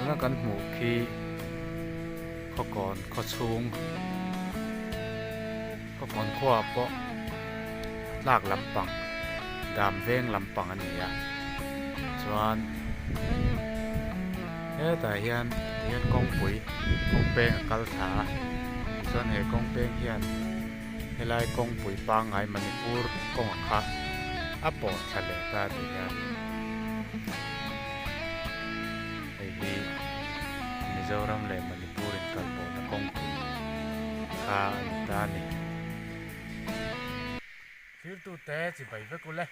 Tuna kan hmuh khi Khawkawn khaw chhung Khawkawn khuaah pawh tlak lampang dam veng lampang a ni a chuan hetah hian tihian kawngpui kawng peng a kal thla a tichuan he kawng peng hian helai kawngpui pangngai Manipur kawnga kha a pawh thla leh ta tih hian hei hi Mizoram leh Manipur inkalpawhna kawngpui kha a ni ta a ni. Thirtute chibai vek ule,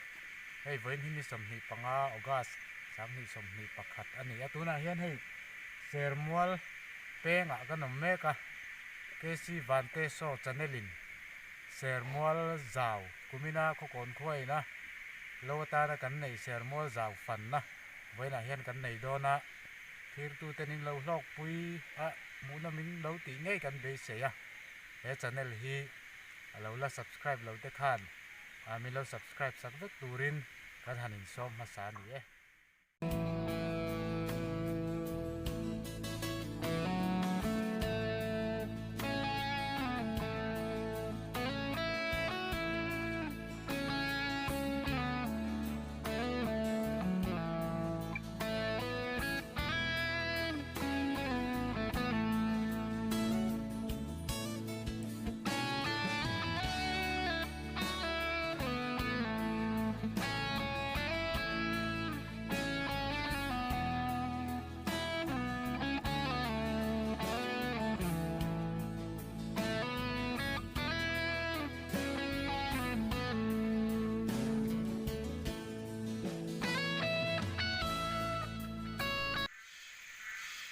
hei vawiin hi ni 25 August 2021 a ni a, tunah hian hei Sermual pengah kan awm mek a. KC Vante Show channel in Sermual Zau kumina Khawkawn khuaina lo atana kan neih Sermual Zau fanna vawiinah hian kan nei dawn a, thirtute nin lo hlawkpui a hmuhna min lo tih ngei kan beisei a, he channel hi a lo la subscribe lo te khan min lo subscribe sak vek turin kan han insawm hmasa a ni e.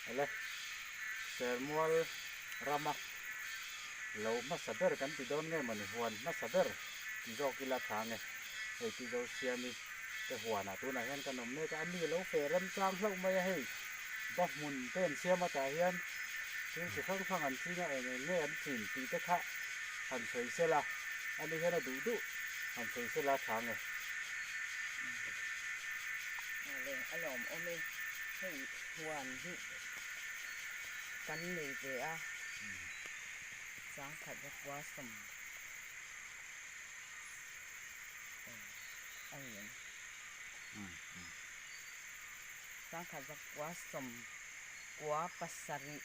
Awle, Sermual rama lo hmasa ber kan ti dawn nge mawni huan hmasa ber ti zawk ila tha nge hei pi zo siami te huanah tunah hian kan awm mek a, a mi lo fe remchang hlauh mai a hei ba hmun te an siam atah hian thil chi hrang hrang an ching a eng eng nge an chin tih te kha han sawi sela ani hian a duh duh han sawi sela tha nge. Awle a lawmawm e. Hei huan hi kan nei ve a, sangkhat zakua sawm a ni ang. Sangkhat zakua sawm kua pasarih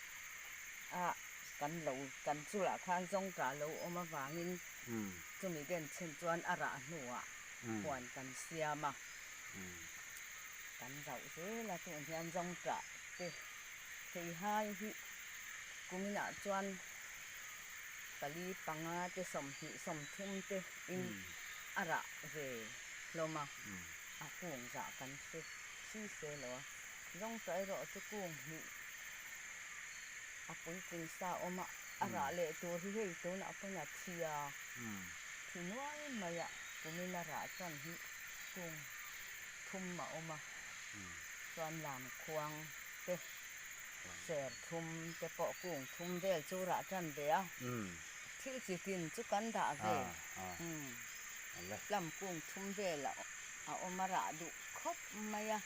a kan lo kan chulah khan zawngtah lo awm avangin chumi den chhen chuan a rah hnuah huan kan siam a. Kan zauh zel a tun hian zawngṭah te theihai hi kuminah chuan pali panga te 20 30 te in a rah ve hlawm a, a kung zah kan hre si se lo a, zawngṭah erawh chu kung hnih a puitling sa awm a, a rah leh tur hi hei tunah pawn a thi a, thi nual mai a kumin a rah chuan hi kung thum a awm a, chuan lam khuang te, ser thum te pawh kung thum vel chu rah tan ve a, thil chi tin chu kan dah ve, lam kung thum vel a awm a rah duh khawp mai a,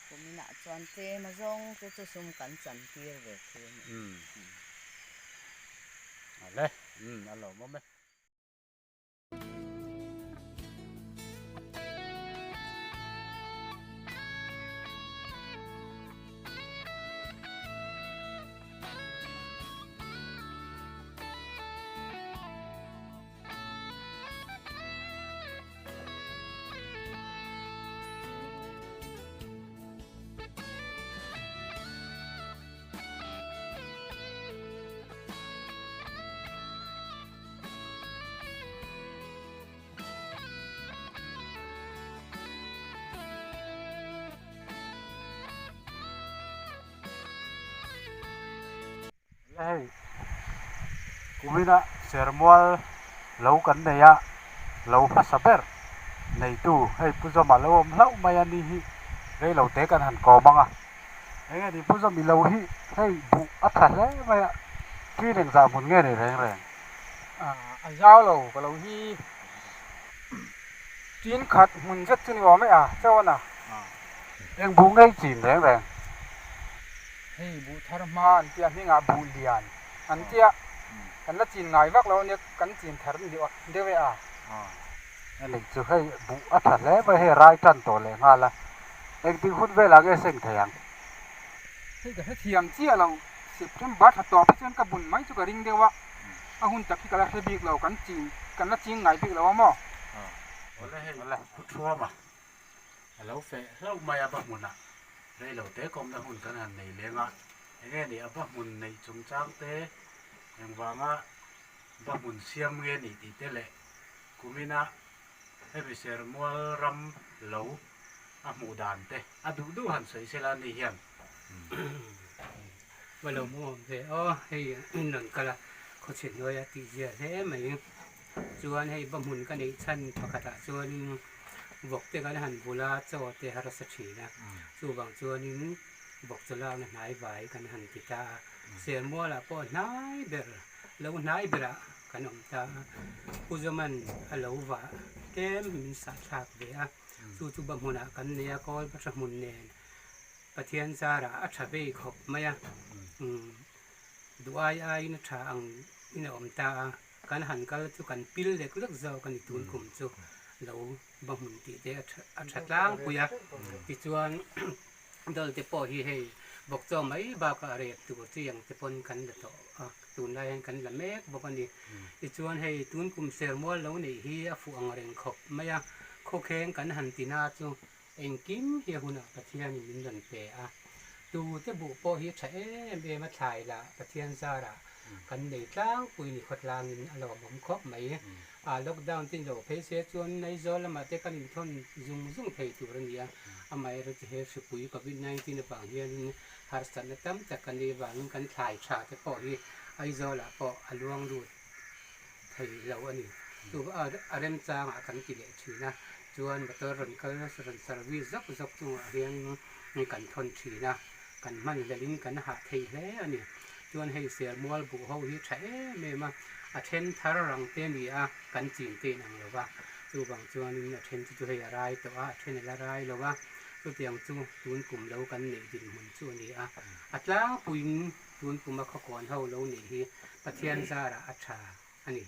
kuminah chuan tlem a zawng te chu sum kan chan tir ve thei a ni. Ale, a lawmawm e. Hei kumina sermual lo kan nei a lo hmasa ber neitu hei Pu Zawma lo awm hlauh mai a ni hi reilo te kan han kawm ang a eng nge ni Pu Zawmi lo hi hei buh a tha hle mai a ṭin engzah hmun nge ni reng reng. A zau lo ka lo hi tin khat hmun zet chu ni awm e a chaw a na. Eng bu ngei chin reng reng. Hei buh thar hma an tia hmingah buh lian an tia kan la chin ngai vak lo ania kan chin thar deuh e a. Hei chu hei buh a tha hle mai hei rai tan tawh leh nghal a engtin hun velah nge seng thei ang. Hei ka hrethiam chiah lo September thla tawp hi chuan ka bun mai chu ka ring deuh a a hun tak hi ka la hre bik lo kan chin kan la ching ngai bik lo a maw. Awle hei pu thuama A lo feh hlauh mai a ba hmunah reilo te kawmna hun kan han nei leng a, enge ni a ba hmun neih chungchang te, engvanga ba hmun siam nge nih tih te leh kumina hemi sermual ram lo a hmuh dan te a duh duh han sawi sela ni hian. Va lo hmuh awm ve aw, hei in rawn kal a, khawchhe hnuaia tihzia hle mai. Chuan hei ba hmun ka neih chhan pakhatah chuanin vawk te kan han bul a, chaw te harsa thin a, chuvang chuanin vawk chaw lakna hnai vai kan han ti ta a, Sermualah pawh hnai ber lo hnai berah kan awm ta a, Pu Zawman a lo vah tlem min sah thlak ve a, chu chu ba hmunah kan nei a, kawl ba tha hmun nen Pathian zarah a tha vei khawp mai a, duh ai aiin a tha ang in a awm ta a. Kan han kal chu kan pil lek lek zawk a ni tun kum chu lo ba hmun tih te a tha tlangpui a, tichuan dawlh te pawh hi hei bawk chaw mai bakah rep tur chi ang te pawn kan la tawh a, tunlai hian kan la mek bawk a ni. Tichuan hei tun kum sermual lo neih hi a fuh ang reng khawp mai a, khawkheng kan han ti na chu Engkim hi a hunah Pathianin min rawn pe a, tute buh pawh hi tha em em a thlai lah Pathian zarah kan nei tlangpui ni khawtlangin a lawmawm khawp mai. A lockdown te lo phei se chuan Aizawl lamah te kan inthawn zung zung thei tur a ni a, amaherawhchu chu he hripui covid 19 avang hianin harsatna tam tak kan nei avangin kan thlai tha te pawh hi Aizawlah pawh a luang lut thei lo a ni. Chu a remchangah kan ti leh thin a, chuan motor rawn kal rawn service zawk zawk chungah hian kan thawn thin a, kan hman hlelhin kan hah thei hle a ni. Chuan hei Sermual buh ho hi tha em em a, a then thar rang te a ni a, kan chin te in ang lo va, chuvang chuanin a then chu chu hei a rai tawh a, a then a la rai lo a, chutiang chu tun kum lo kan neih dinhmun chu a ni a, a tlangpuiin Tun kuma khawkawn ho lo nih hi Pathian zarah a tha a ni.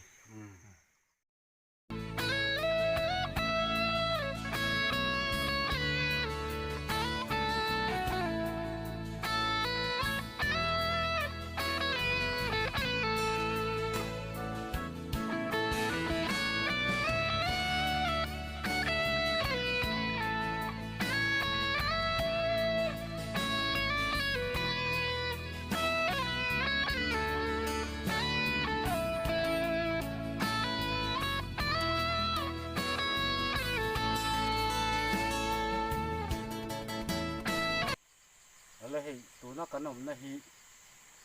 Awle hei tuna kan awmna hi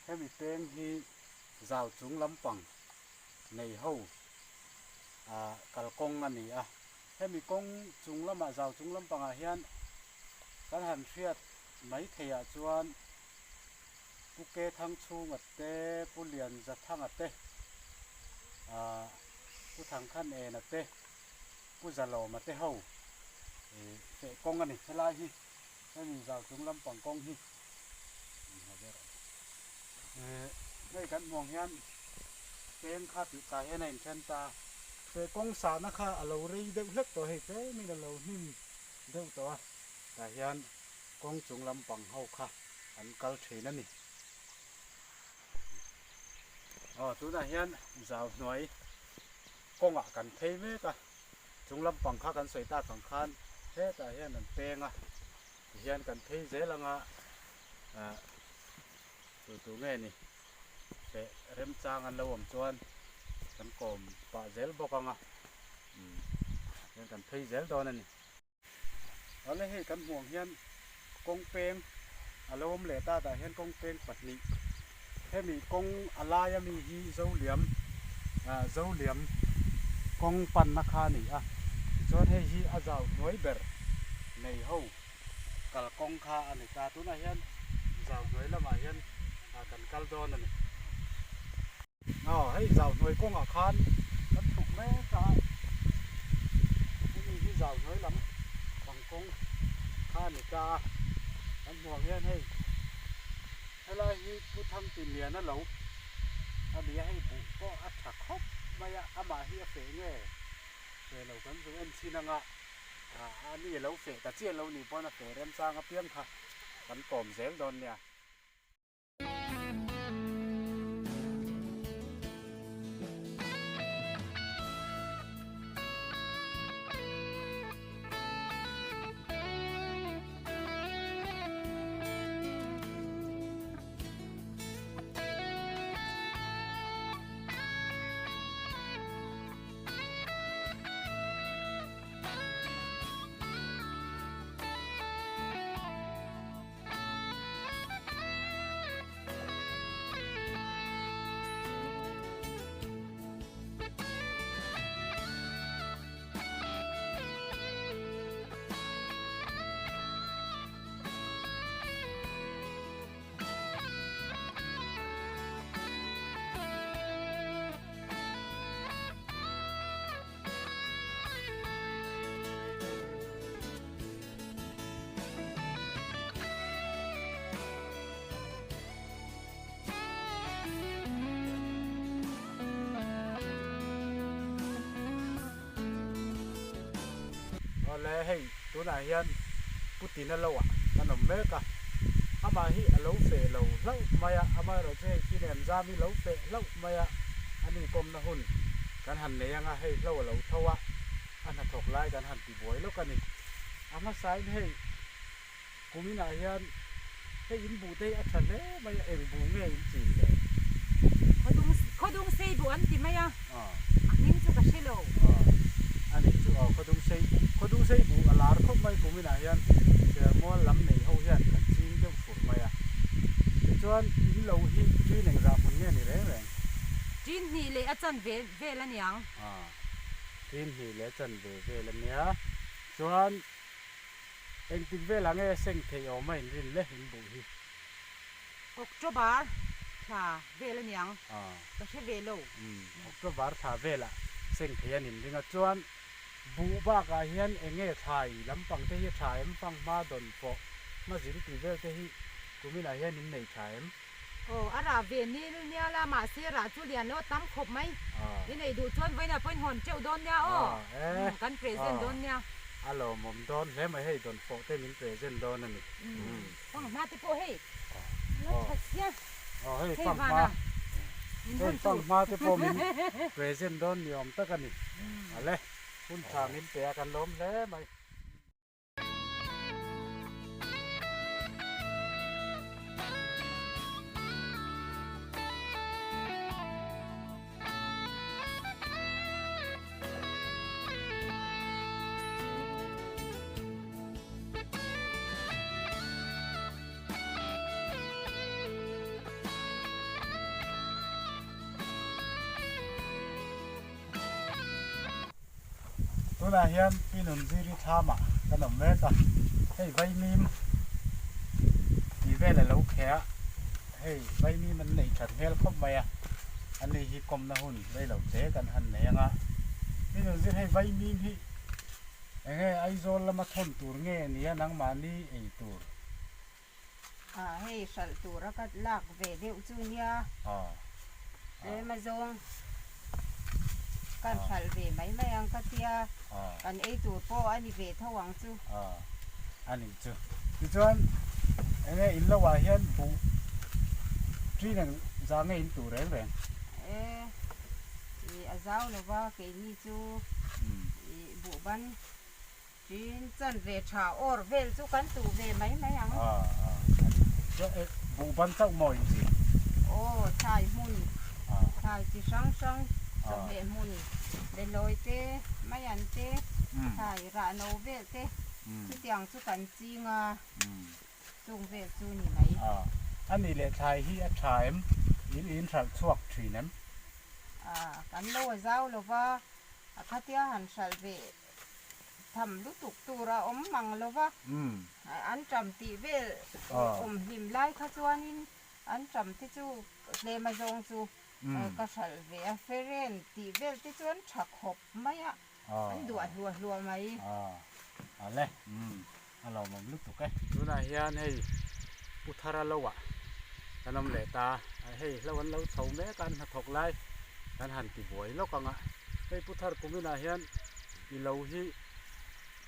hemi peng hi zau chung lampang nei ho ah kalkawng a ni a hemi kawng chung lamah zau chung lampangah hian kan han hriat mai theiah chuan Pu Ke Thangchhunga te, Pu Lianzathanga te, ah Pu Thangkhanena te, Pu Zalawma te ho ih feh kawng a ni. Helai hi hemi zau chung lampang kawng hi ih hei kan hmuh ang hian peng kha tih tah hian a inthen ta a, feh kawng sahna kha a lo rei deuh hlek tawh hei tlemin a lo hnim deuh tawh a tah hian kawng chung lampang ho kha an kal thin a ni. Aw tunah hian zau hnuai kawngah kan phei mek a, chung lampang kha kan sawi tak ang khan hetah hian an peng a, tihian kan phei zel anga ah tu tu nge ni feh remchang an lo awm chuan kan kawm pah zel bawk anga umm tihian kan phei zel dawn a ni. Awle hei kan hmuh ang hian kawng peng a lo awm leh ta tah hian kawng peng pahnih hemi kawng a lai ami hi Zoliam ah Zoliam kawng panna kha a ni a tichuan hei hi a zau hnuai ber nei ho kalkawng kha a ni ta tunah hian zau hnuai lamah hian ah kan kal dawn a ni. Aw hei zau hnuai kawngah khan kan chhuk mek a, hemi hi zau hnuai lam pang kawng kha a ni ta a, kan hmuh ang hian hei Helai hi Pu Thangtinliana lo a ni a, hei buh pawh a tha khawp mai a, amah hi a feh nge feh lo kan zu en chhin anga a ni a lo feh ta chiah lo nih pawn a feh remchang apiang kha kan kawm zel dawn nia. Awle hei tunah hian Putin a lo ah kan awm mek a, amah hi a lo feh lo hlauh mai a, amaherawhchu hei khi nem zam hi lo feh hlauh mai a, a ni kawmna hun kan han nei anga hei hlo a lo tho a, a hnathawk lai kan han ti buai lawk a ni. A hmasain hei kuminah hian hei in buh te hi a tha hle mai a, eng buh nge in chin le? Khawdung sei buh an ti mai a, a hming chu ka hre lo. A nih chu aw, khawdung sei buh, khawdung sei buh a lar khawp mai kuminah hian Sermual lam nei ho hian kan ching deuh fur mai a. Tichuan in lo hi ṭin engzah hmun nge ni reng reng? Ṭin hnih leh a chanve vel a niang. Ṭin hnih leh a chanve vel a nia. Chuan engtik velah nge seng theih awm a inrin le in buh hi? October thla vel a niang. Ka hre ve lo. October thla velah seng theih an inring a. Chuan buh bakah hian eng nge thlai lampang te hi a tha em? Fanghma dawn pawh hma zin tih vel te hi kuminah hian in nei tha em? Aw, a rah ve nil nia la, mahse rah chu lian lo a tam khawp mai. I neih duh chuan vawiinah pawhin hawn teuh dawn nia aw, kan present dawn nia. A lawmawm dawn hle mai hei dawn fawh te min present dawn a ni. Fanghma te pawh hei la tha sia. Aw hei fanghma, hei fanghma te pawh min present dawn ni awm tak a ni. Ale, hun tha min pe a kan lawm hle mai. Tunah hian Pi Nunziri thlamah kan awm mek a, hei vaimim tih vel a lo kheh a, hei vaimim an neih that hmel khawp mai a, ani hi kawmna hun rei lo te kan han nei ang a. Pi Nunzir hei vaimim hi eng nge Aizawl lama thawn tur nge nia nangmahni ei tur? Ah hei hralh tur a ka lak ve deuh chu nia tlem a zawng kan hralh ve mai mai ang ka tia kan ei tur pawh a ni ve tho ang chu. A nih chu. Tichuan enge in lo ah hian buh ṭin ang zah nge in tuh reng reng? E i a zau lova keini chu i buh ban Tin, chan ve tha awr vel chu kan tuh ve mai mai ang. Buh ban chauh maw in ti? Aw, thlai hmun, thlai chi hrang hrang, chawhmeh hmun, belawi te, maian te, thlai rah no vel te, chutiang chu kan ching a, chung vel chu ni mai. A nih leh thlai hi a tha em? In in hralh chhuak thin em? Kan lo a zau lova, a khatia han hralh ve Tham lutuk tur a awm mang lo va, an ṭam tih vel awm hlim lai kha chuanin an ṭam te chu tlem a zawng chu ka hralh ve a, feren tih vel te chuan ṭha khawp mai a, an duah hluah hluah mai. Ale, a lawmawm lutuk e. Tunah hian hei Pu Thara lo ah. Kan awm leh ta hei hlo an lo chho mek a an hnathawk lai kan han ti buai lawk ang a hei pu thar kum inah hian i lo hi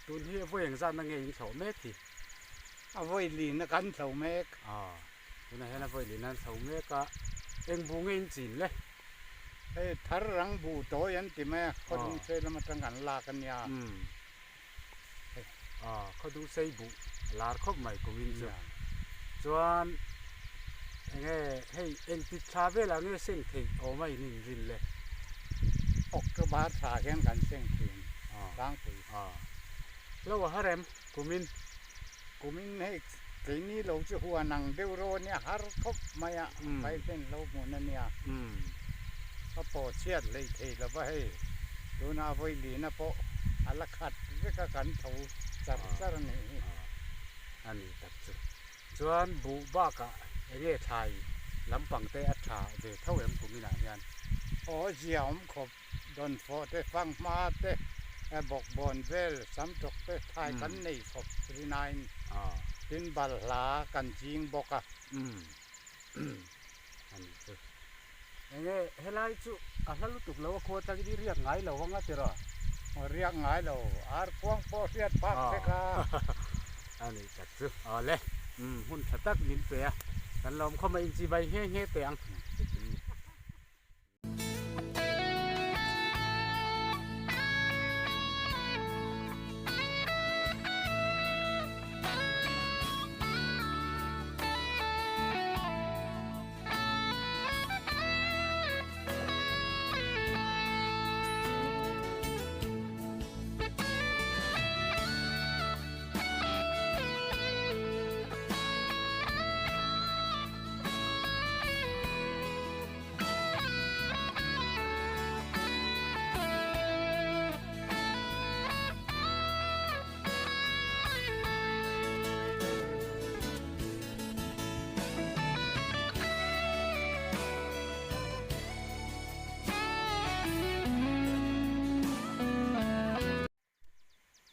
tun hi vawi engzat na nge in thlawh mek hi a vawi lin a kan thlo mek aw tunah hian a vawi lin a an thlo mek a eng bu nge in chin le hei thar rang bu tawi an ti mai a khawdung sei lam atang kan lak a nia Aw khawdung sei buh a lar khawp mai kumin chu chuan enge hei engtik thla velah nge seng theih awm a in inrin le? October thla hian kan seng thin tlangpui. Aw lo a har em kumin? Kumin hei keini lo chu huan ang deuh rawh ania har khawp mai a Biden lo hmun ania ka pawh chhiat hlei thei lo va hei tuna vawi lina pawh a la khat vek a kan tho char char a nih hi. A ni tak chu. Chuan buh bakah enge thlai lampang te a tha ve tho em kuminah hian? Aw zia awm khawp Dawnfawh te, fanghma te, bawkbawn vel, samtawk te thlai kan nei khawp rinain tin balhla kan ching bawk a. A nih chu. Enge helai chu a hla lutuk lo a khua tangin i riak ngai lo anga tiraw? Aw riak ngai lo, ar kuang pawh hriat phak vek a. A nih tak chu. Awle, hun tha tak min pe a, kan lawm khawm a inchibai nghe nghe teh ang.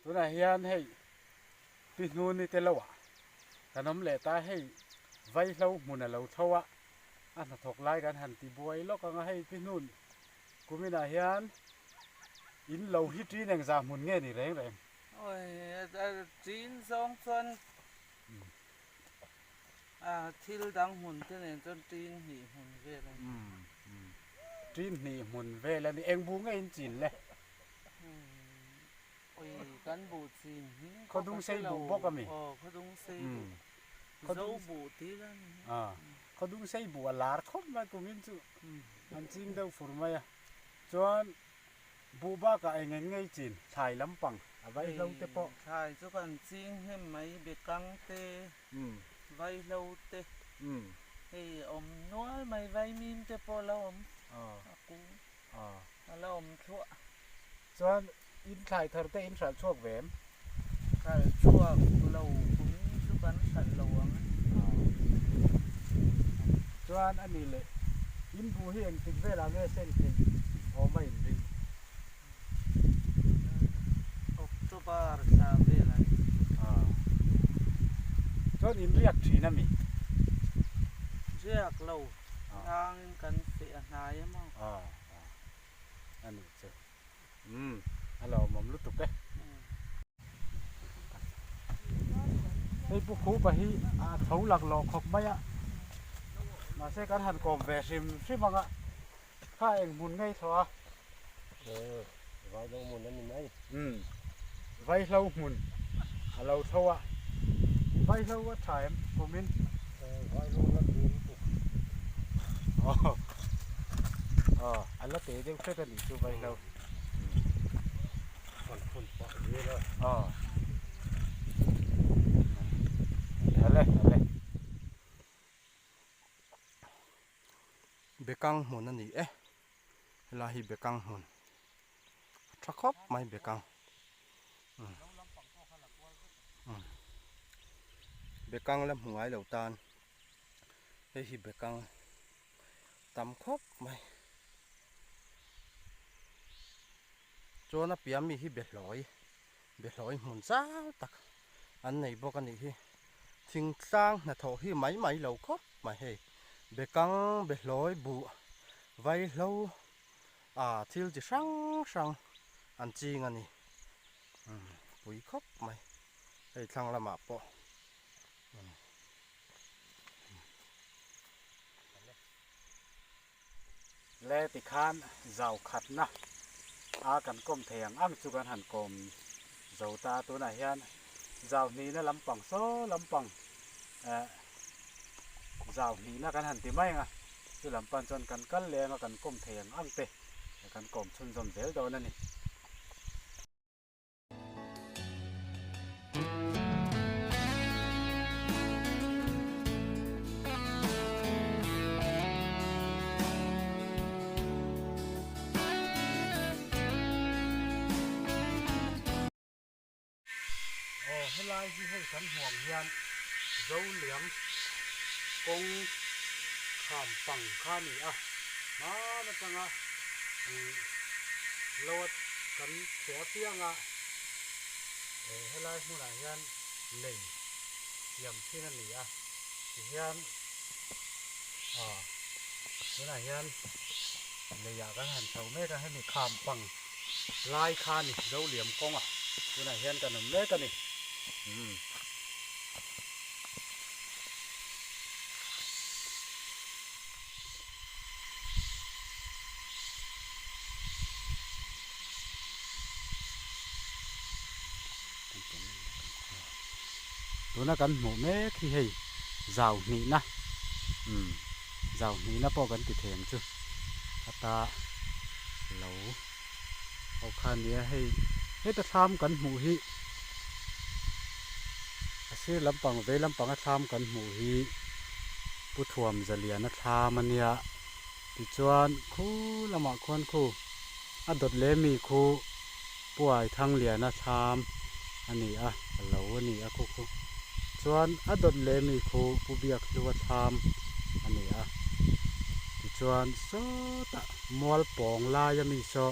Tunah hian hei pi hnuni te lo ah kan awm leh ta hei vaihlo hmun a lo tho a a hnathawk lai kan han ti buai lawk ang a hei pi hnun kuminah hian in lo hi ṭin engzah hmun nge ni reng reng. Awi ṭin zawng chuan a thil dang hmun te nen chuan ṭin hnih hmun vel a ni. Ṭin hnih hmun vel a ni eng bu nge in chin le? Oi kan buh chin hi Khawdung sei buh bawk a mi? Aw khawdung sei buh. Zo buh ti la ni. A khawdung sei buh a lar khawp mai kumin chu an ching deuh fur mai a. Chuan buh bakah eng eng ngei chin thlai lampang a vaihlo te pawh. Thlai chu kan ching hnem mai bekang te vaihlo te hei awm nual mai vaimim te pawh la awm a kung. A la awm thluah. Chuan in thlai thar te in hralh chhuak ve em? Hralh chhuak lo kum chu kan hralh lo ang e. Chuan a ni leh in buh hi engtik velah nge seng theih awm a in ring? October thla vel a ni. Chuan in riak thin a mi? Riak lo. Tlangin kan feh a hnai em aw. Aw aw a nih chu umm a lawmawm lutuk e. Hei Pu Khupa hi a tho laklawh khawp mai a mahse kan han kawm ve hrim hrim ang a kha eng hmun ngei thlawh a. Vaihlo hmun a ni mai. Umm vaihlo hmun a lo tho a vaihlo a tha em kumin. Vaihlo la te lutuk. Aw aw a la te deuh hret a nih chu vaihlo. Kan phun pah zel a. Aw ale ale. Bekang hmun a ni e. Helai hi bekang hmun a tha khawp mai bekang bekang la hmu ngai lo tan hei hi bekang tam khawp mai chuan a piah mi hi behlawi behlawi hmun zau tak an nei bawk a nih hi thingtlang hnathawh hi mai mai lo khawp mai hei. Bekang, behlawi, buh, vaihlo ah thil chi hrang hrang an ching a ni. Umm pui khawp mai hei thlang lamah pawh. Le tikhan zau khatna a kan kawm thei ang ang chu kan han kawm zo ta a tunah hian zau hnihna lampang saw lampang eh zau hnihna kan han ti mai ang a chu lam pan chuan kan kal leh anga kan kawm thei ang ang te kan kawm chhunzawm zel dawn a ni. Aw helai hi hei kan hmuh ang hian Zoliang kawng kham pang kha a ni a, hman atanga ih load kan chhe apiang a, eh helai hmunah hian lei siam thin a ni a, tihian ah tunah hian leiah kan han chho mek a, hemi kham pang lai kha a ni Zoliam kawnga tunah hian kan awm mek a ni umm. Tuna kan hmuh mek hi hei zau hnihna umm zau hnihna pawh kan ti thei ang chu ata lo ho kha nia hei heta thlam kan hmuh hi a sir lampang vei lampanga thlam kan hmuh hi Pu Thuam Zaliana thlam a nia. Tichuan khu lamah khuan khu a dawt leh mi khu Pu Aithangliana thlam a ni a, a lo a ni a khu khu. Chuan a dawt leh mi khu Pu Biakhlua thlam a ni a. Tichuan sawtah mual pawng laia mi saw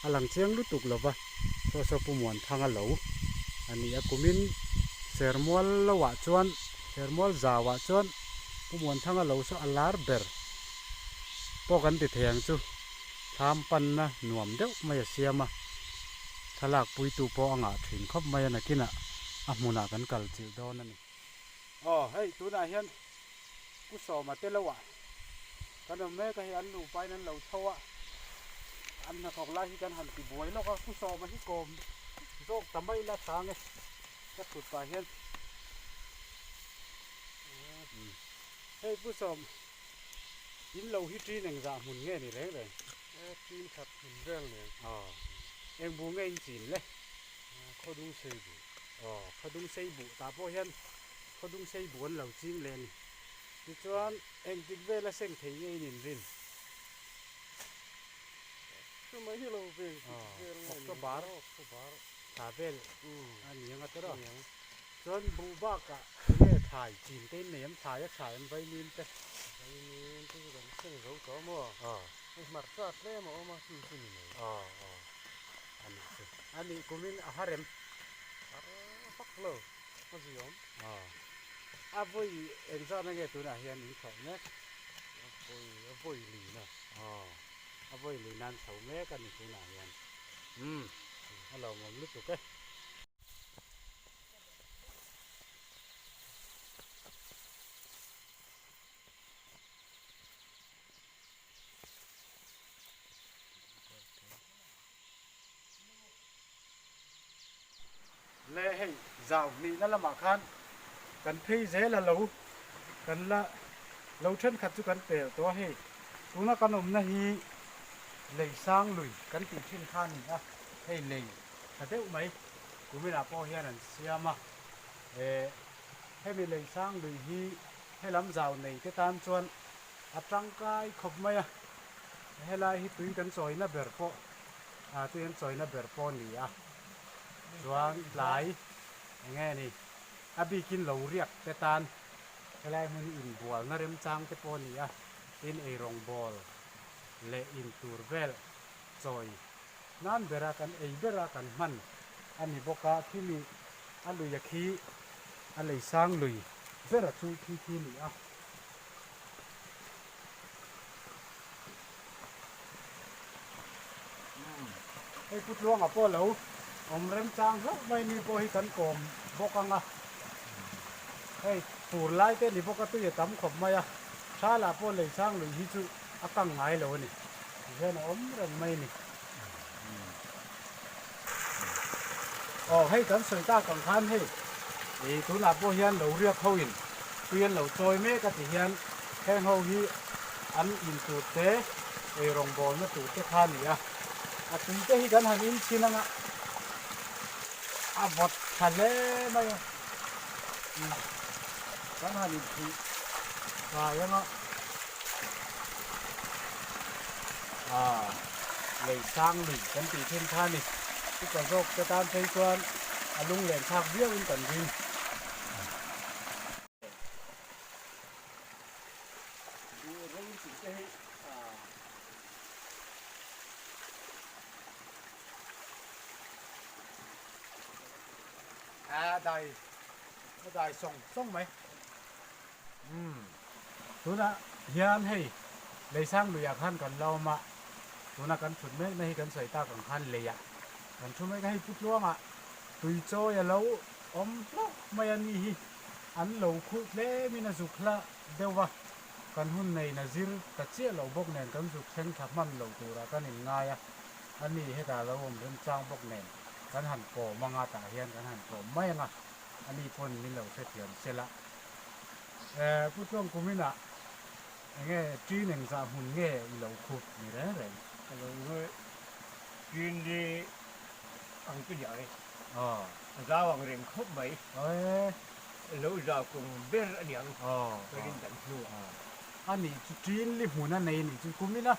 a lang chiang lutuk lo va, saw saw Pu Muanthanga lo a ni a. Kumin Sermual lohah chuan Sermual zauah chuan Pu Muanthanga lo saw a lar ber pawh kan ti thei ang chu. Thlam panna nuam deuh mai a siam a, thlalak puitu pawh a ngah thin khawp mai a, nakinah a hmunah kan kal chilh dawn a ni. Aw hei tunah hian Pu Sawma te lohah kan awm mek a, hei an nupain an lo chho a, an hnathawk lai hi kan han ti buai lawk a, Pu Sawma hi kawm zawk ta mai la chang e ka thut pah hian. Hei Pu Sawm, in lo hi ṭin engzah hmun nge ni reng reng? Ṭin khat hmun vel nen. Aw, eng bu nge in chin le? Khawdung sei bu. Aw, khawdung sei bu tah pawh hian khawdung sei bu an lo ching leh a ni. Tichuan, engtik vela seng thei nge in inrin? Chumai hi lo ve engtik vel nge ni? October. October. Thla vel a ni ang a tawrh a. Chuan buh bakah enge thlai chin te in nei am thlai a thlai an vaimim te. Vaimim te chu kan seng zo tawh maw? Aw. Hei hmarcha tlem a awm a chu chu ni mai. Aw aw a nih chu. A nih kumin a har em? Har vak lo a zui awm. Aw. A vawi engzat nge tunah hian in chhoh mek? A vawi a vawi lin a. Aw a vawi lin an chho mek a ni tunah hian. Umm a lawmawm lutuk e. Le hei zau hnihna lamah khan kan phei zel a lo kan la lo thenkhat chu kan pel tawh a hei tuna kan awmna hi lei sang lui kan tih thin kha a ni a hei lei tha deuh mai kuminah pawh hian an siam a eh hemi lei sang lui hi helam zau nei te tan chuan a tangkai khawp mai a helai hi tui kan chawina ber pawh ah tui an chawina ber pawh a ni a chuan tlai eng nge ni a bikin lo riak te tan helai hmun hi inbualna remchang te pawh a ni a tin eirawngbawl leh intur vel chawi Nan bera kan ei bera kan hman a ni bawk a, khimi a lui a khi a lei sang lui bera chu khi khi a ni a. Hei Pu Tluanga pawh lo awm remchang hlauh mai ni pawh hi kan kawm bawk ang a. Hei fur lai te ni bawk a tui a tam khawp mai a, Thala pawh lei sang lui hi chu a kang ngai lo a ni. Tihian a awm reng mai a ni. Aw hei kan sawi tak ang khan hei ih tunah pawh hian lo riak ho in tui an lo chawi mek a ti hian heng ho hi an in tur te ei rawngbawlna tur te kha a ni a, a tui te hi kan han in chhin anga a vawt tha hle mai a kan han in thih kai anga ah lei sang lui kan tih thin kha a ni upa zawk te tan phei chuan a lunglen thlak viau in kan ring. A dai a dai sawng sawng mai umm tunah hian hei Leisang luiah khan kan la awm a tuna kan thut mek na hi kan sawi tak ang khan leiah kan thu mek a hei Putluangah tui chawi a lo awm hlauh mai a ni hi an lo khuh tlemin a zuk hla deuh va kan hun nei na zir ta chiah loh bawk nen kan zuk thleng tha hman lo turah kan inngai a a ni hetah a lo awm remchang bawk nen. Kan han kawm anga tah hian kan han kawm mai anga ani pawn min lo hrethiam sel a. Eh Pu Tluang kuminah enge ṭin engzah hmun nge i lo khu ni reng reng? Ka lo ngawi ṭin hi ang chu ni ang e. Aw. A zau ang reng khawp mai. Eh. Lo zau kum ber a ni ang. Aw. Ka rin dan hnu ah. Ani chu ṭin li hmun a nei nih chu kumina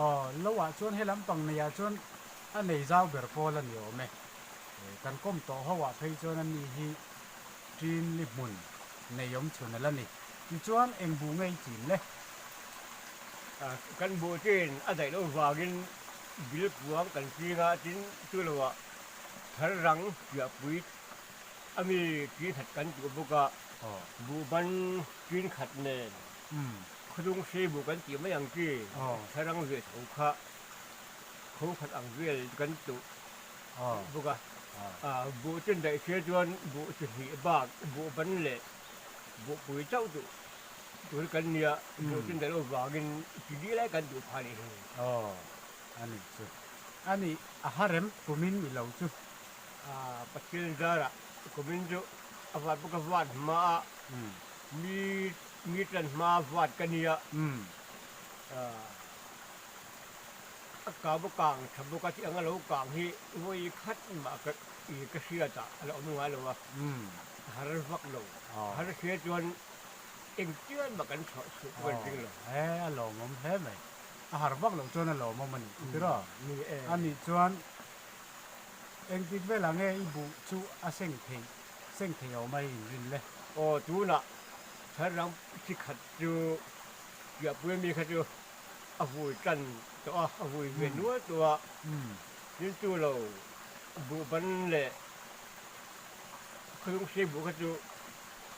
aw lo ah chuan he lampang nei ah chuan A nei zau ber pawl a ni awm e. Kan kawm tawh ho ah phei chuan a ni hi ṭin li hmun nei awm chhun a la ni. Tichuan eng bu ngei chin le? Kan bu chin a daih loh vangin bil puang kan ching a, tin chu lo ah thar rang piahpui a mi ṭin khat kan duh bawk a, buh ban ṭin khat nen khawdung sei buh kan tih mai ang chi thar rang ve tho kha. Kho khat ang vel kan tuh bawk a, buh chu daih hria chuan buh chi hnih bak buh ban leh buh pui chauh duh tur kan nia, buh chu daih loh vangin chi dih lai kan duh phah nih hi. Aw a nih chu. A nih a harem kumin i lo chu. Pathian zarah kumin chu a vat bawk a vat hma a, mi mi tan hma vat ka nia. A kau a kang tha bawk a tih anga lo kang hi vawi khat mah ka i ka hriat ah a la awm ngai lo a, a har vak lo. Har hria chuan engtian mah kan chhuah chhuah pawh kan ring lo. E a lawmawm hle mai. A har vak loh chuan a lawmawm a nih chu tiraw? A nih chuan engtik velah nge i buh chu a seng theih seng theih awm a i inrin le? Aw tunah thar ram chi khat chu Piahpui ami kha chu a vui tan tawh a, a vui ve nual tawh a, tin chu lo buh ban leh khawlung sei buh kha chu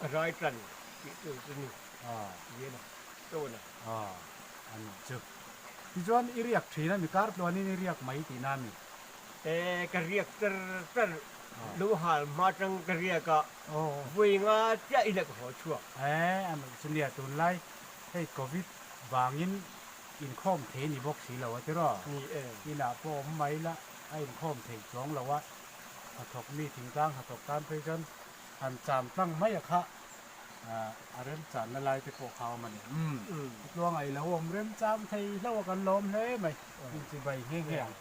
a rai tan tih tur chu ni ve na tawn a. A nih chu. Tichuan i riak thin a mi, kar tluanin i riak mai tihna a mi? E, ka riak tar tar, lo hal hma tang ka riak a, vawi nga chiah in a ka haw chhuak. E, a nih chu nia, tunlai Hei Covid vangin inkhawm thei ni bawk si lo a tiraw? Ni e. Inah pawh awm mai la, a inkhawm theih chuang lo a, hnathawk mi thingtlang hnathawk tan phei chuan han cham tlang mai a kha a remchanna lai te pawh kha a awm a ni. Umm, tluanga i lo awm remchang thei hlauh a kan lawm hle mai, inchibai nghe nghe ang.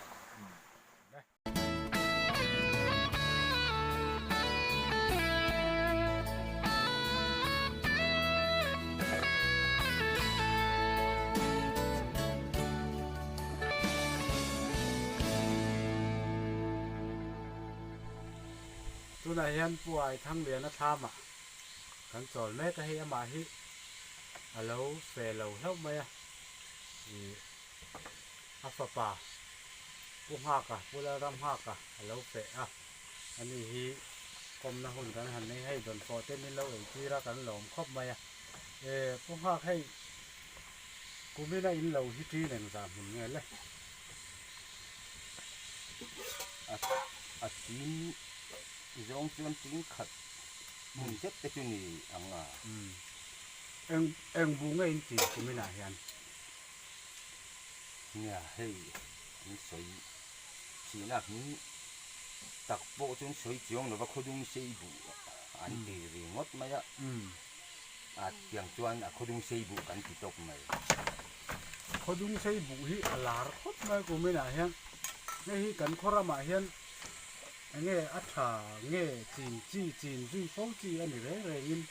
Tunah hian Pu Aithangliana thlamah kan chawl mek a, hei amah hi a lo fe lo hlauh mai a, ih a fapa Pu Nghaka, Pu Lalramnghaka a lo feh a, ani hi kawmna hun kan han nei hei dawnfawh te min lo ei tir a kan lawm khawp mai a, e Pu Nghak hei kumina in lo hi ṭin engzah hmun nge le? A a chin zawng chuan ting khat hmun zet te chu ni ang a. Eng eng bu nge in chin kum inah hian? Nia hei an sawi thin a hming tak pawh chuan sawi chiang lova khawdung sei buh an ti ringawt mai a. A tiang chuan a khawdung sei buh kan ti tawk mai. Khawdung sei buh hi a lar khawp mai kum inah hian hei hi kan khaw ramah hian enge a tha nge chin chi chin zui fo chi a ni reng rengin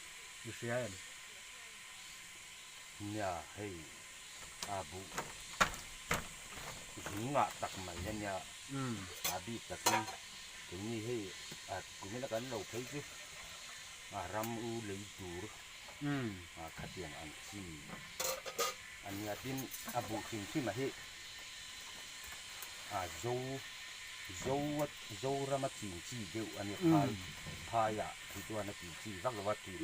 i hria em? Nia hei a buh zungah tak mai a nia a bik takin keini hei a kum ina kan lo phei chu. A ram u lei tur a khatiang ang chi a nia tin a buh hrim hrim a hi a zo zo a zoram a chin chi deuh a nia phai phaiah hi chuan a tih chi vak lo a chin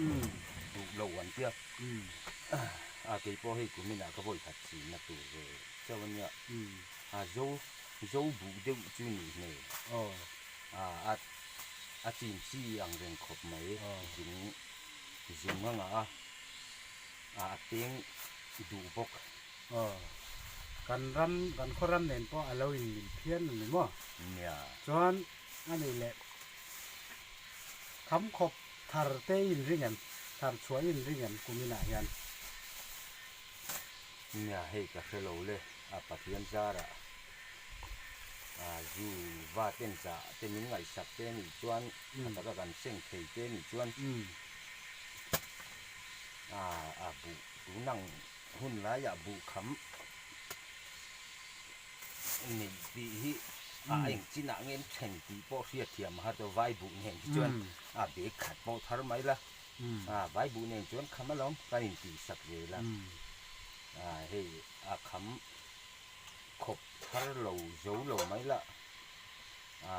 duh lo an tia a keipawh hei kuminah ka vawi khat chinna tur ve chauh a nia a zo zo buh deuh chu nih hmel a a chin chi ang reng khawp mai zung zung a ngah a a peng duh bawk. Aw kan ram kan khaw ram nen pawh a lo in mil phian a ni maw? Nia. Chuan a nih leh kham khawp thar te in ring em? Thar chhuah in ring em kum inah hian? Nia hei ka hre lo le a Pathian zarah a zu va ten zah te min ngaihsak te anih chuan a taka kan seng thei te anih chuan a a buh tunang hun laiah buh kham neih tih hi a eng chinah nge an then tih pawh hriatthiam a har tawh vai buh nen hi chuan a bag khat pawh thar mai la. A vai buh nen chuan kham alawm kan intihsak zel a, a hei a kham khawp thar lo zo lo mai lah a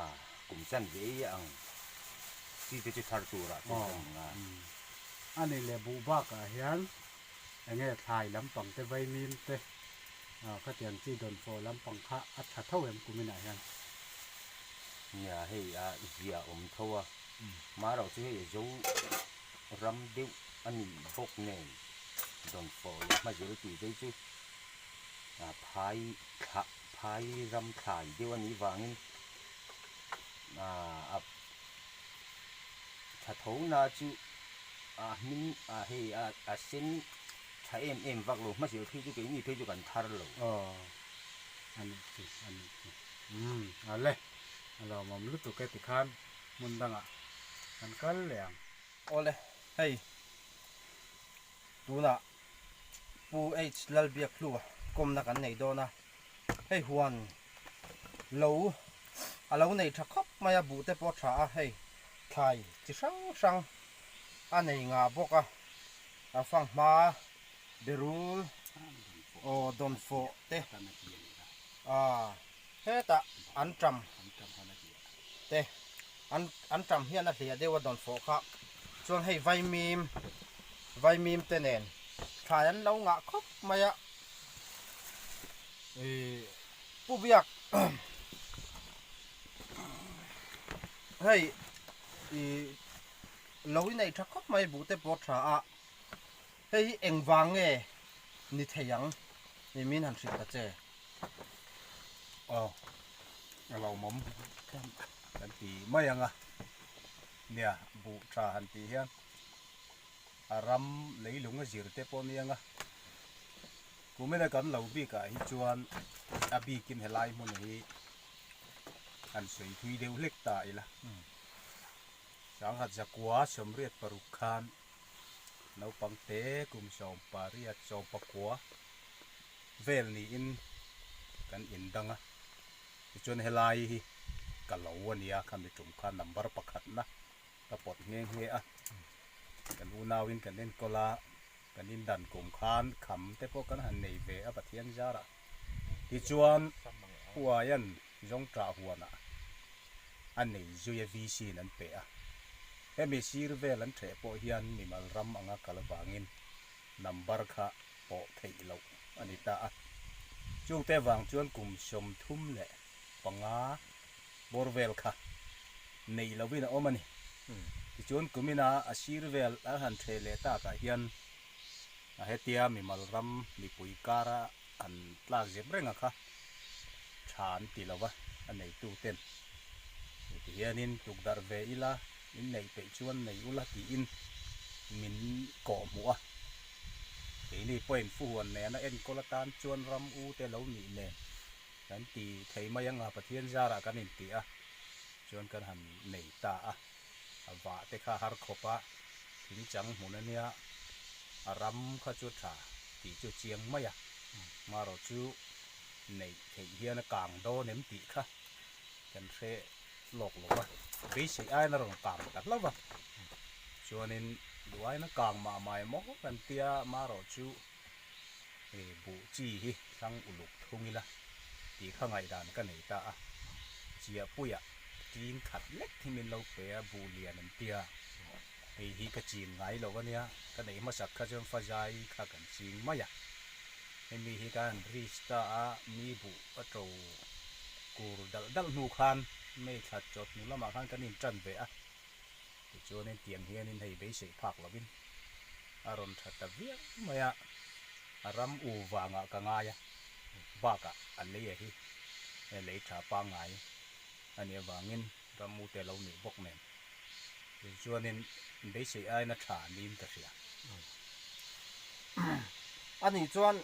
kum chan ve ei ang chi te chu thar turah chu ka ang a. A nih leh buh bakah hian enge thlai lampang te vaimim te khatiang chi dawnfawh lampang kha a tha tho em kuminah hian? Nia hei a zia awm tho a. Marawh chu hei zo ram deuh a nih bawk nen dawnfawh leh hmazel tih phei chu phai thlah phai ram thlai deuh a nih vangin a tha tho na chu a hming a hei a sen tha em em vak lo hmazel phei chu keini phei chu kan thar lo. Aw a nih chu a nih chu umm a le a lawmawm lutuk e tikhan. hmun dangah kan kal leh ang. Awle, hei tunah Pu H Lalbiakhlua kawmna kan nei dawn a, hei huan lo a lo nei tha khawp mai a, buh te pawh a tha a, hei thlai chi hrang hrang a nei ngah bawk a, a fanghma berul aw dawnfawh te ah hetah an ṭam te an an ṭam hian a hliah deuh a dawnfawh kha chuan hei vaimim vaimim te nen thlai an lo ngah khawp mai a ih pu biak hei ih lo inei tha khawp mai buh te pawh a tha a hei hi engvang nge ni thei ang ih min han hrilh ta che. Aw a lawmawm kan ti mai ang a, nia buh tha han tih hian a ram leilung a zir te pawh a ni ang a, kumina kan lo bikah hi chuan a bikin helai hmun hi han sawi thui deuh hlek ta ila, sanghat zakua sawmriat paruk khan naupang te kum sawmpariat sawmpakua vel niin kan indang a, tichuan helai hi ka lo a nia khami tum kha number pakhatna ka pawt nghe nghe a, kan unauin kan enkawl a, kan indan kum khan kham te pawh kan han nei ve a Pathian zarah tichuan Huaian Zawngṭah huanah a nei zui a VC in an pe a, hemi sir vel an ṭheh pawh hian mimal ram anga kal avangin number kha pawh theih loh a ni ta a. Chungte vang chuan kum 35 bawr vel kha nei lovin a awm a ni. Tichuan kumina a sir vel an han ṭheh leh takah hian a hetia mimal ram mipui kara an tlak zep reng a kha tha an ti lo va, a neitu ten ti hianin tukdarh ve ila in neih peih chuan nei ula tiin min kawh hmuh a, keini pawhin fuhuan nena enkawl atan chuan ram u te lo nih nen kan ti thei mai ang a, Pathian zarah kan inti a, chuan kan han nei ta a, a vah te kha har khawp a, thing chang hmun a nia, a ram kha chu tha tih chu chiang mai a, marawh chu neih theih hian a kang dawn em tih kha kan hre lawk lo va, beisei aiin a rawn kang ta hlauh a, chuanin duh aiin a kang mah mah emaw kan tia marawh chu hei buh chi hi thlang uluk thung ila tih kha ngaihdan ka nei ta a, Chiahpuia tin khat lek hi min lo pe a, buh lian an tia, hei hi ka chin ngai lo ania, ka neih hmasak kha chuan fazai kha kan ching mai a, hemi hi ka han risk ta a, mi buh a to kur dalh dalh hnu khan May thla chawt hnu lamah khan kan intan ve a, tichuanin tiang hianin hei beisei phak lovin a rawn tha ta viau mai a, a ram u vangah ka ngai a, bakah a lei a hi lei tha pangngai a nih avangin ram u te lo nih bawk nen tichuanin beisei aina tha niin ka hria. Ani chuan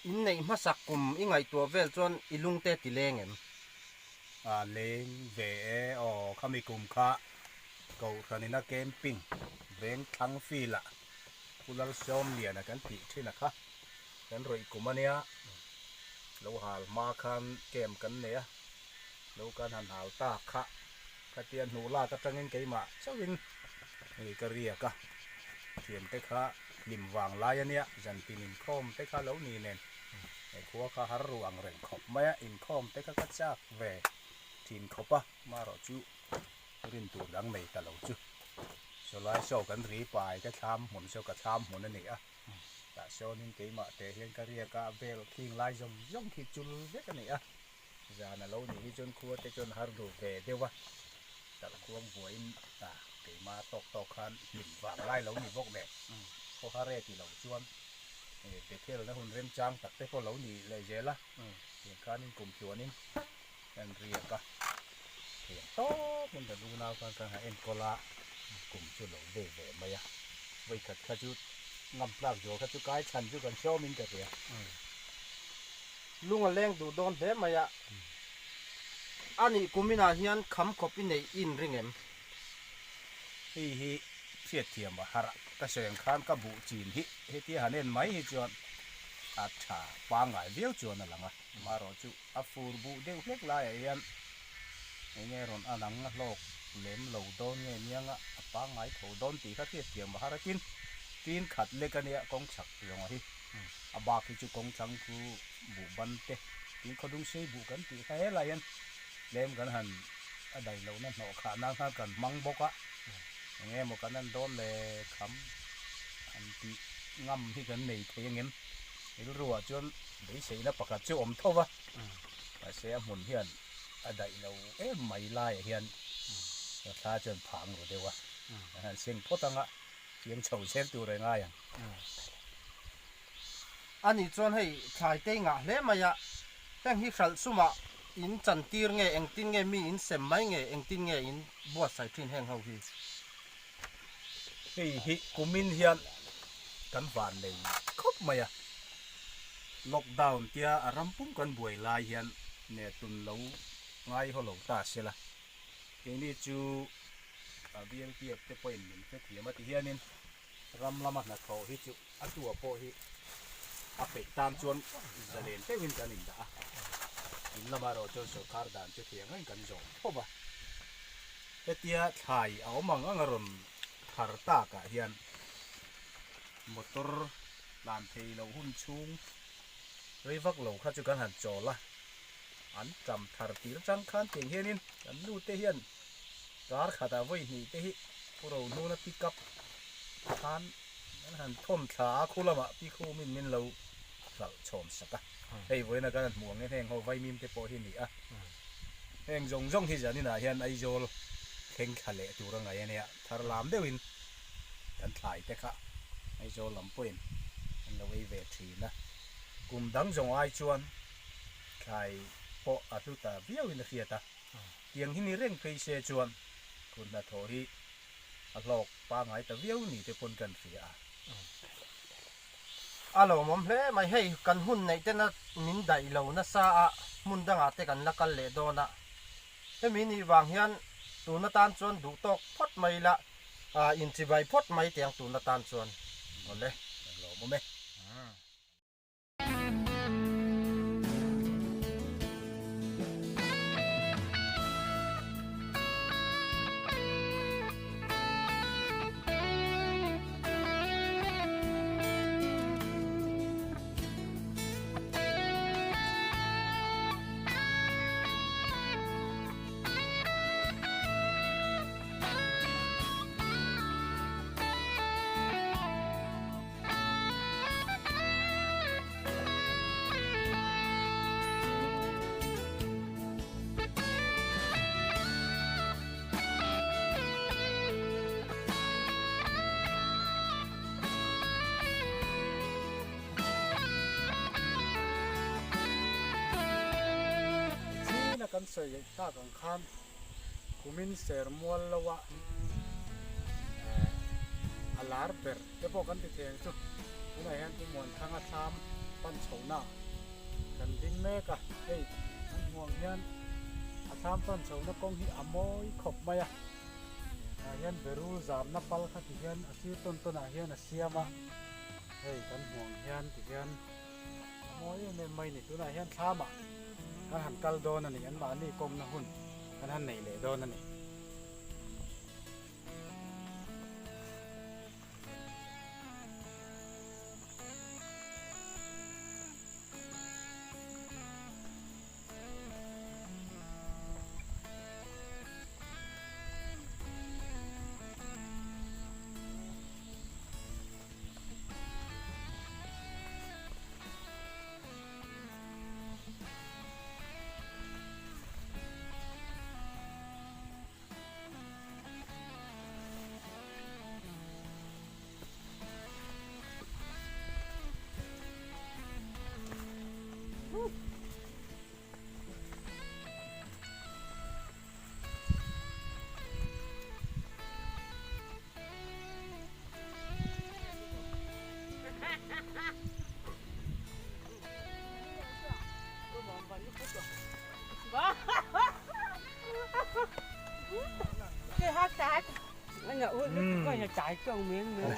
inneih hmasak kum i ngaihtuah vel chuan i lungte ti leng em? A leng ve e aw khami kum kha Kohhranina camping veng thlang field ah Pu Lalsawmliana kan tih thin a kha kan rawih kum a nia lo hal hma khan camp kan nei a lo kan han hal ta kha khatia hnuh lak atangin keimah chauhin hei ka riak a thiante kha hlim vang lai a nia zantin inkhawm te kha lo ni nen he khua kha har ru ang reng khawp mai a inkhawm te kha ka chak ve thin khawp a marawh chu rin tur dang nei ta lo chu sawlai saw kan ri pai ka thlam hmun saw ka thlam hmun a ni a tah sawnin keimah teh hian ka riak a vel khing lai zawng zawng khi chul vek a ni a zan a lo nih hi chuan khua te chuan har duh ve deuh a talh khuang vuahin a keimah tawk tawk khan hlim vang lai lo ni bawk nen khaw hare ti lo chuan Bethel na hun remchang tak te pawh lo ni leh zel a tiang khanin kum tluanin kan riak a thiam tawp in ka unau khan kan han enkawl a kum chu lo ve ve mai a vawikhat kha chu ngam tlak zual kha chu kai chhan chu kan sawm in ka hria. Lung a leng duh dawn hle mai a, a nih kuminah hian kham khawp i neih i inring em? Hei hi hriatthiam a harh a, ka sawi ang khan ka buh chin hi hetia han en mai hi chuan a tha pangngai viau chuan a lang a, amaherawhchu a fur buh deuh hlek laiah hian eng nge rawn an ang a hlawk lem lo dawn nge niang a, a pangngai tho dawn tih kha hriatthiam a har a, tin tin khat lek a nia kawng chhak zawnga hi a bak hi chu kawng chang chu buh ban te tin khawdung sei buh kan tih kha helai hian tlem kan han a daih lohna hnawh khah nan khan kan hmang bawk a, eng emaw kan han dawn le kham han tih ngam hi kan nei thei angem rilruah chuan beiseina pakhat chu awm tho va, mahse a hmun hian a daih lo em mai laiah hian ka thla chuan phang ru deuh a, kan han seng phawt ang a, chiang chho zel tur a ngai ang. Ani chuan hei thlai te i ngah hle mai a, heng hi hralh sumah in chantir nge engtin nge mi in sem mai nge engtin nge in buatsaih thin heng ho hi? Hei hi kumin hian kan van nei khawp mai a, lockdown tia a ram pum kan buai lai hian ne tun lo ngai haw lo ta se la, keini chu a VLPF te pawhin min hrethiam a ti hianin Ram lama hnathawh hi chu a tua pawh hi a peih tan chuan zalen deuhin kan indah a, in lamah erawh chuan sorkar dan chu thiang reng kan zawm khawp a. Hetia thlai a awm ang ang a rawn thar takah hian motor tlan thei loh hun chhung rei vak lo kha chu kan han chawl a, an tam thar tir chang khan tiang hianin kan nute hian Kar khatah vawi hnih te hi Pu Rohnuna pick up khan an han thawn thla a, khu lamah pi khumin min lo hralh chhawn sak a. Hei vawiina kan han hmuh ang hian heng ho vaimim te pawh hi a ni a. Heng zawng zawng hi zaninah hian Aizawl thleng thla leh tur a ngaih a nia, thar lam deuhin kan thlai te kha Aizawl lam pawhin an lo ei ve thin a. Kum dang zawng ai chuan thlai pawh a hlu ta viauin a hriat a, tiang hi ni reng phei se chuan kut hnathawh hi a hlawk pangai ta viau ni te pawn kan hria a. A lawmawm hle mai, hei kan hun neih tena min daih lo nasa a, hmun dangah te kan la kal leh dawn a, hemi nih vang hian tun atan chuan duh tawk phawt mai ila, inchibai phawt mai teh ang tun atan chuan. Awle. Lawmawm e. China kan sawi tak ang khan kumin ser mual lo a a lar ber te pawh kan ti thei ang chu tunah hian Pu Muanthanga thlam pan chhohna kan ding mek a hei an hmuh ang hian a thlam pan chhohna kawng hi a mawi khawp mai a tah hian berul zamna pal kha ti hian a sir tawn tawn ah hian a siam a hei kan hmuh ang hian ti hian a mawi em em mai a ni tunah hian thlam ah kan han kal dawn a ni anmahni kawmna hun kan han nei leh dawn a ni.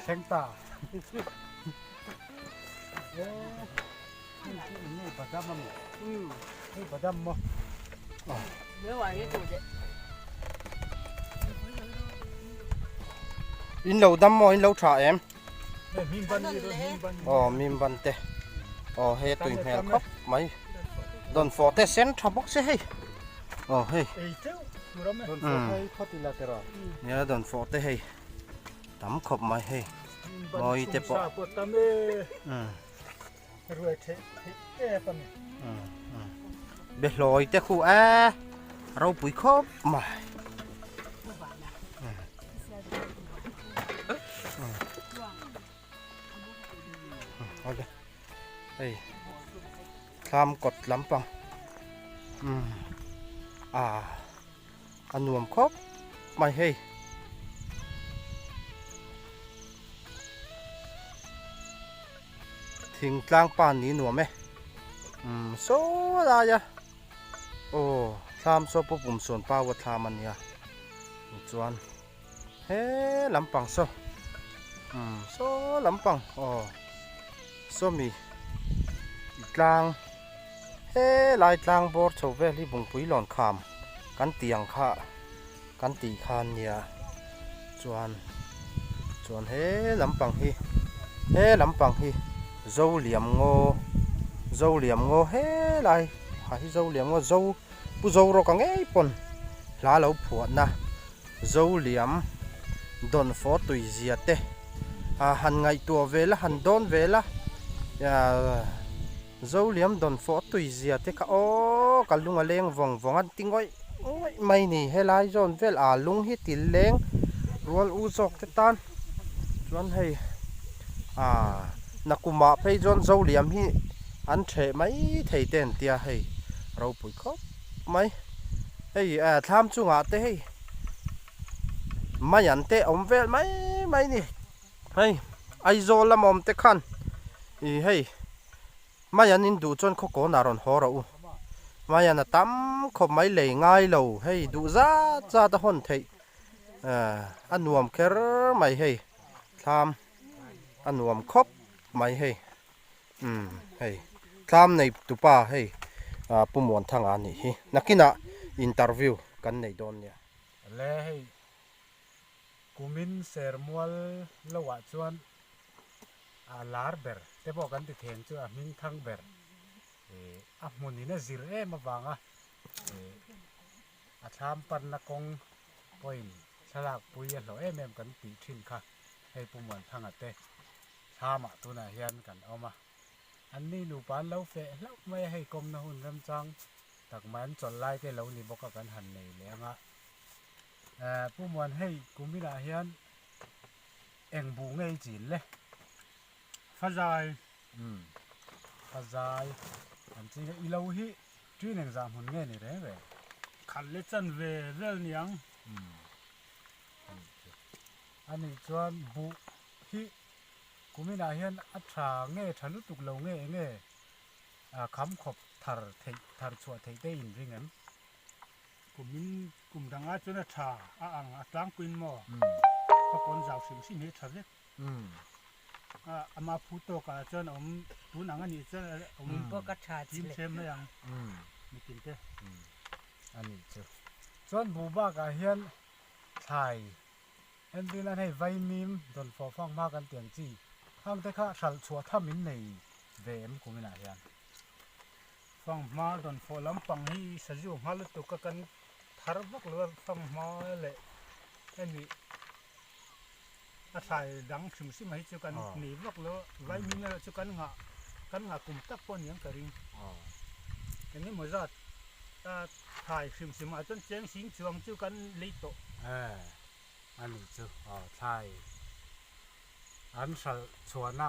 Thleng ta. Hei badam a mi. Hei badam maw. In lo dam maw in lo tha em? Aw mim ban te. Aw hei a tui hmel khawp mai. Dawn fawh te sen tha bawk se hei. Aw hei. Nia dawn fawh te hei. Tam khawp mai hei. Mawi te pawh. Behlawi te khu e ropui khawp mai. Ok. Hei thlam kawt lampang. Um a a nuam khawp mai hei. Thingtlang pa ni nuam e umm saw lai a aw thlam saw pawh pum sawn pau a thlam a nia chuan he lampang saw umm saw lampang aw sawmi tlang he lai tlang bawr chho vel hi bungpui lawn kham kan tih ang kha kan tih kha ania chuan chuan he lampang hi he lampang hi Zoliam ngaw Zoliam ngaw helai ha hi Zoliam ngaw zo Pu Zorawka ngei pawn hla lo phuahna Zoliam dawnfawh tuizia te ah han ngaihtuah vel a han dawn vel a ah Zoliam dawnfawh tuizia te kha aw ka lung a leng vawng vawng a ti ngawih. ngawih mai ni helai zawn vel ah lung hi til leng rual u zawk te tan chuan hei ah nakumah phei chuan zoliam hi an theh mai thei te an tia hei ropui khawp mai hei ah thlam chungah te hei mai an te awm vel mai mai ni hei Aizawl lam awm te khan ih hei. Mai an in duh chuan khaw kawnah rawn haw rawh u. Mai an a tam khawp mai lei ngai lo hei duh zat zat a hawn theih a nuam kher mai hei thlam a nuam khawp mai hei umm hei thlam nei tupa hei Pu Muanthanga a nih hi nakinah interview kan nei dawn nia. Le hei kumin sermual lohah chuan a lar ber te pawh kan ti theng chu a hming thang ber ih a hmun in a zir em avanga ih a thlam panna kawng pawhin thlalak pui a hlawh em em kan tih thin kha hei Pu Muanthanga te thlamah tunah hian kan awm a an ni nupa an lo feh hlauh mai a hei kawmna hun remchang tak mai an chawlh lai te lo ni bawk a kan han nei leh ang a eh Pu Muan hei kuminah hian Eng bu ngei chin le? Fazai. Umm. Fazai. An ching a, i lo hi ṭin eng zah hmun nge ni reng reng? Khat le chan ve vel niang. Umm. A nih chuan buh hi kuminah hian a ṭha nge ṭha lutuk lo nge eng nge kham khawp thar theih thar chhuah theih te in ring em? Kumin kum dangah chuan a tha a ang a tlangpuiin maw ka kawn zau hrim hrim hi a tha vek a ama phu tawkah chuan a awm tun ang a nih chuan a awm thim them mai ang mitin te. A nih chu. Chuan buh bakah hian thlai entir nan hei vaimim dawn fawh fang hma kan tih ang chi khang te kha hralh chhuah tham in nei ve em kuminah hian. Fanghma rawn fawh lampang hi sazu hma lutuk a kan thar vak lo a, fanghma leh hemi a thlai dang hrim hrim hi chu kan nei vak lo a, vaimim erawh chu kan ngah kan ngah kum tak pawh aniang ka ring. Eng emaw zat a thlai hrim hrim ah chuan cheng sing chuang chu kan lei tawh. A nih chu aw thlai an hralh chhuahna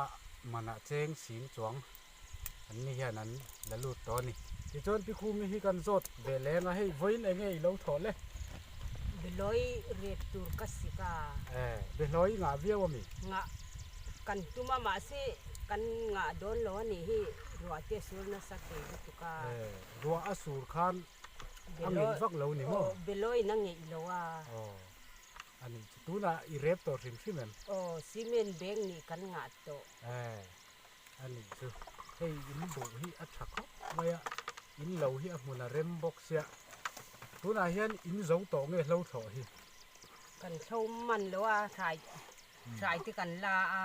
manah cheng sing chuang an ni hian an la lut tawh a ni. Tichuan Pi Khumi hi kan zawt ve leng a, hei vawiin eng nge i lo thawh le? Behlawi rep tur ka sik a. E, behlawi i ngah viau a mi? Ngah kan tum a, mahse kan ngah dawn lo a nih hi, ruah te a sur nasa thei lutuk a. E, ruah a sur khan a ngeih vak lo ni maw? Aw, behlawiin a ngeih lo a. Aw. A nih chu tunah i rep tawh hrim hrim em? Aw, cement bag nih kan ngah tawh. Eh, a nih chu. Hei in buh hi a tha khawp mai a, in lo hi a hmun a rem bawk sia. Tunah hian in zo tawh nge hlo thlawh hi? Kan hlo man lo a, hrai hrai te kan la a,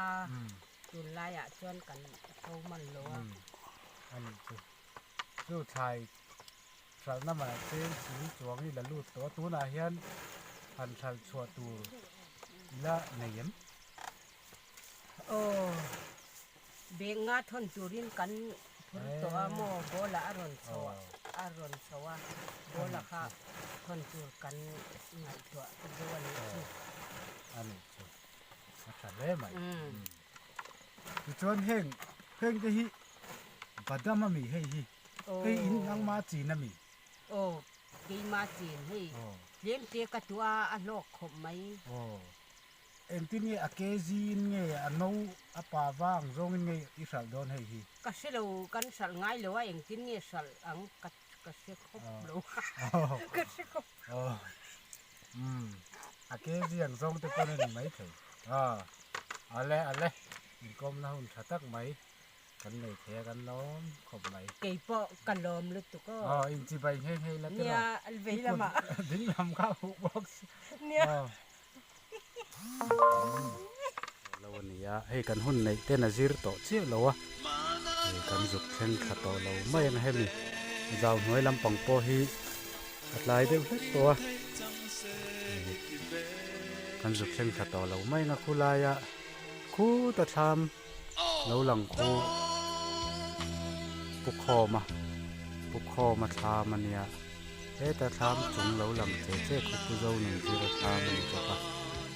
tunlaiah chuan kan hlo man lo a. A nih chu. Chu thlai Hralhna manah cheng sing chuang hi la lut tawh a, tunah hian han hralh chhuah tur ila nei em? Aw, bag nga thawn turin kan phur tawh a maw, ball ah a rawn chho a, a rawn chho a, ball ah kha thawn tur kan ngaihtuah deuh a nih chu. A nih chu, a tha hle mai. Tichuan heng, heng te hi badam a mi hei hi? Hei in nangma chin a mi? Aw, keima chin hei tlem te ka tuah a hlawk khawp mai. Aw, engtin nge a kg in nge a no a pa vang zawng in nge i hralh dawn hei hi? Ka hre lo, kan hralh ngai lo a, engtin nge hralh ang ka ka hre khawp lo ka hre khawp. Aw, umm a kg ang zawng te pawn a ni maithei. Aw, ale ale inkawmna hun tha tak mai. Kan nei thei a kan lawm khawp mai. Kei pawh ka lawm lutuk aw. Aw in chibai nghe nghe ila te lo. Nia vei lamah. Ding lam kha huh bawk si. Nia. Lo a nia hei kan hun neih ten a zir tawh chiah lo a hei kan zuk thleng thla tawh lo mai ang hemi zau hnuai lampang pawh hi a tlai deuh hlek tawh a kan zuk thleng thla tawh lo mai ang a khulaia khuta thlam. Lo lang khu pu khawm a pu khawm a thlam a nia. Heta thlam chung lo lang che che khu pu zo nun zira thlam a ni bawk a.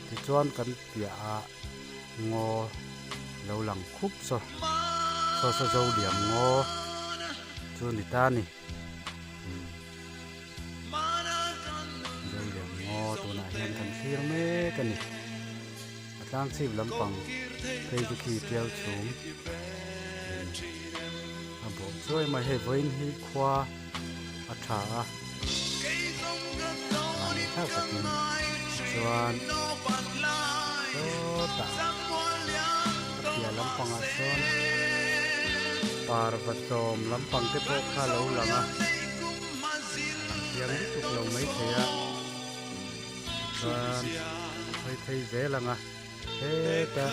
Tichuan kan piah ah ngaw lo lang khup saw saw saw zo liam ngaw chu ni ta a ni. Zo liam ngaw tunah hian kan thlir mek a ni. A tlang chhip lampang phei chu khi tiau chhum a bawh chuai mai hei vawiin hi khua a tha a mahni thlak takin chuan sawtah a piah lampangah sawn parva tlawm lampang te pawh kha a lo lang a a lang chiang lutuk lo maithei a. Chuan hawi phei zel ang a, heta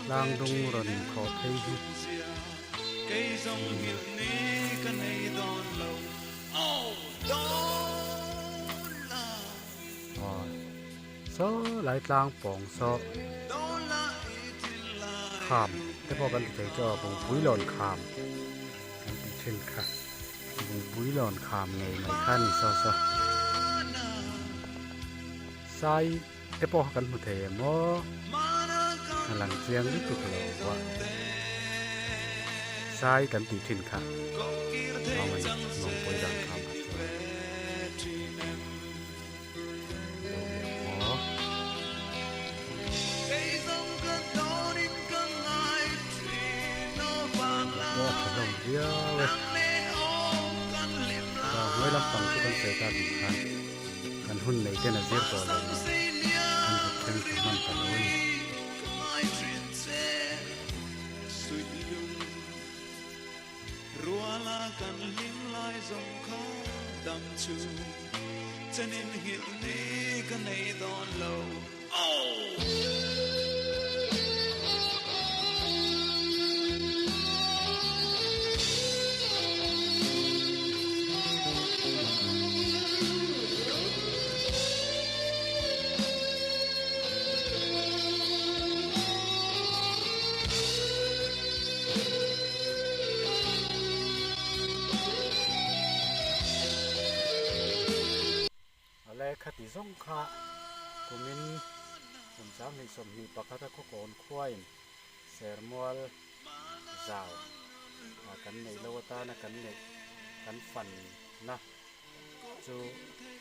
tlang dung rawn inkhawh phei hi Aw saw lai tlang pawng saw kham te pawh kan ti thei chu aw bungpuilawn kham kan tih thin kha. Bungpui lawn kham ngei mai kha a ni saw saw. Sai te pawh kha kan hmu thei em aw. A lang chiang lutuk lo a. Sai kan tih thin kha. Awm a ni Bungpui lawn kham ah chuan. Zo liam aw. Pawh a tha hlawm viau e. Ka hnuai lampang chu kan sawi tak ang khan kan hun nei ten a zir tawh lo nen kan zuk thleng thla hman ta lo a ni. Awle khati zawng kha kumin kum 2021 a khawkawn khuain sermual zau ah kan neih loh atana kan neih kan fanna chu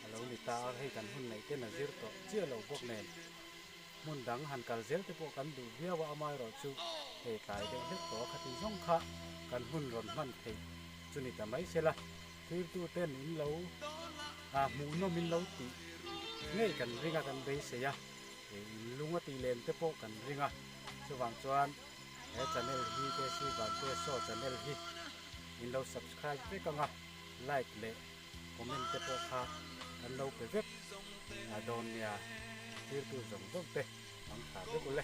a lo ni ta a, hei kan hun neih ten a zir tawh chiah loh bawk nen hmun dang han kal zel te pawh kan duh viau a, amaherawh chu hei tlai deuh hlek tawh a khati zawng kha kan hun rawn hman theih chu ni ta mai se la. Thirtu ten in lo hmuh nawm in lo tih ngei kan ring a, kan beisei a, in lung a tih lem te pawh kan ring a, chuvang chuan he channel hi KC Vante Show channel hi in lo subscribe vek ang a, like leh comment te pawh kha kan lo pe vek dawn nia, thirtu zawng zawng te mang tha vek ule.